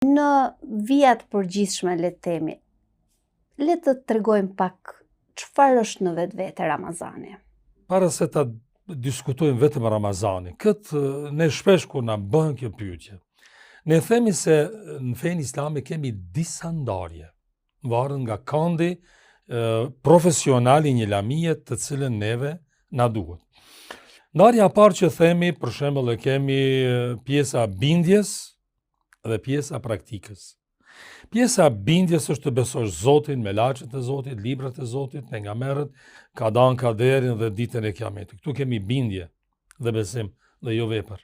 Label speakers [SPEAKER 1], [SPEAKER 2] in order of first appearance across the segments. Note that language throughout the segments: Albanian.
[SPEAKER 1] Në vija të përgjithshme le të themi, le të tregojmë pak çfarë është në vetvete Ramazani.
[SPEAKER 2] Para se ta diskutojmë vetëm Ramazanin, këtë ne shpesh kur na bëhen kjo pyetje. Ne themi se në fenë islame kemi disa ndarje, varen nga kandi profesional i një lamie të cilën neve na duhet. Ndarja e parë që themi, për shembull e kemi pjesa bindjes dhe pjesa praktikës. Pjesa bindjes është të besosh Zotin, melaqet e Zotit, librat e Zotit, pejgamberët, kadan kaderin dhe ditën e kiametit. Këtu kemi bindje dhe besim dhe jo vepër.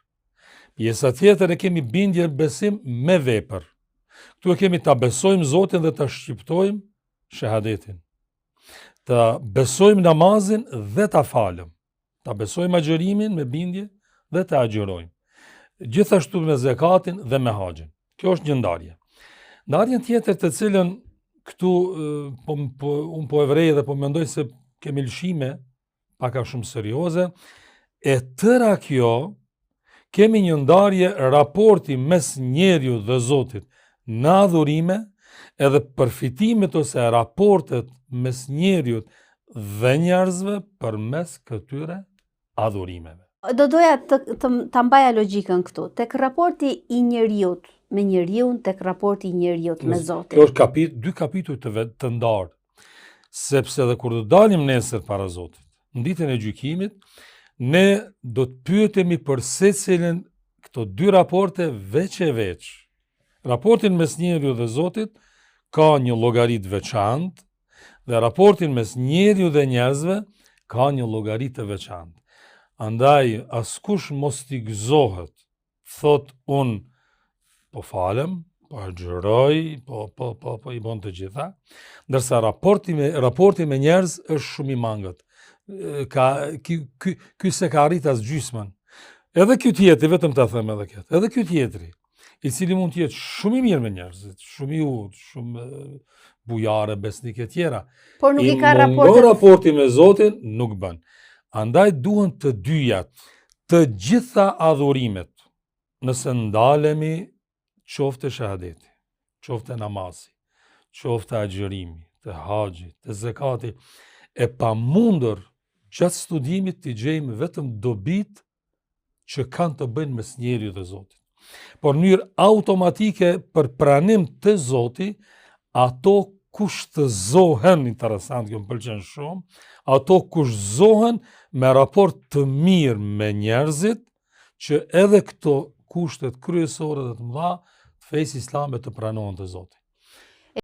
[SPEAKER 2] Pjesa tjetër e kemi bindje besim me vepër. Këtu e kemi ta besojmë Zotin dhe ta shqiptojmë shehadetin. Ta besojmë namazin dhe ta falëm. Ta besojmë agjërimin me bindje dhe të agjërojmë. Gjithashtu me zekatin dhe me haxhin. Kjo është një ndarje. Ndarjen tjetër të cilën këtu po, po, unë po e vrej dhe po mendoj se kemi lëshime pak a shumë serioze, e tëra kjo kemi një ndarje raporti mes njeriut dhe Zotit në adhurime edhe përfitimet ose raportet mes njeriut dhe njerëzve përmes këtyre adhurimeve.
[SPEAKER 1] Do doja të, të, ta mbaja logjikën këtu, tek raporti i njeriut me njeriun, tek raporti i njeriut me Zotin.
[SPEAKER 2] Kjo është kapit, dy kapituj të, vet, të ndarë, sepse edhe kur do dalim nesër para Zotit, në ditën e gjykimit, ne do të pyetemi për secilin këto dy raporte veç e veç. Raportin mes njeriut dhe Zotit ka një llogari të veçantë dhe raportin mes njeriut dhe njerëzve ka një llogari të veçantë. Andaj askush mos t'i gëzohet, thotë unë po falem, po agjëroj, po po po po i bon të gjitha, ndërsa raporti me raporti me njerëz është shumë i mangët. Ka ky ky ky s'e ka arrit as gjysmën. Edhe ky tjetri, vetëm ta them edhe këtë. Edhe ky tjetri, i cili mund të jetë shumë i mirë me njerëzit, shumë i urtë, shumë bujar e besnik e tjera.
[SPEAKER 1] Por nuk i ka raportet.
[SPEAKER 2] raporti me Zotin nuk bën. Andaj duhen të dyjat, të gjitha adhurimet, nëse ndalemi qoftë shahadeti, qoftë namazi, qoftë agjërimi, te haxhi, te zekati, e pamundur gjatë studimit t'i gjejmë vetëm dobitë që kanë të bëjnë mes njeriut dhe Zotit. Por në mënyrë automatike për pranim te Zoti, ato kushtëzohen, interesant, kjo më pëlqen shumë, ato kushtëzohen me raport të mirë me njerëzit, që edhe këto kushtet kryesore dhe të mëdha të fesë islame të pranohen te Zoti.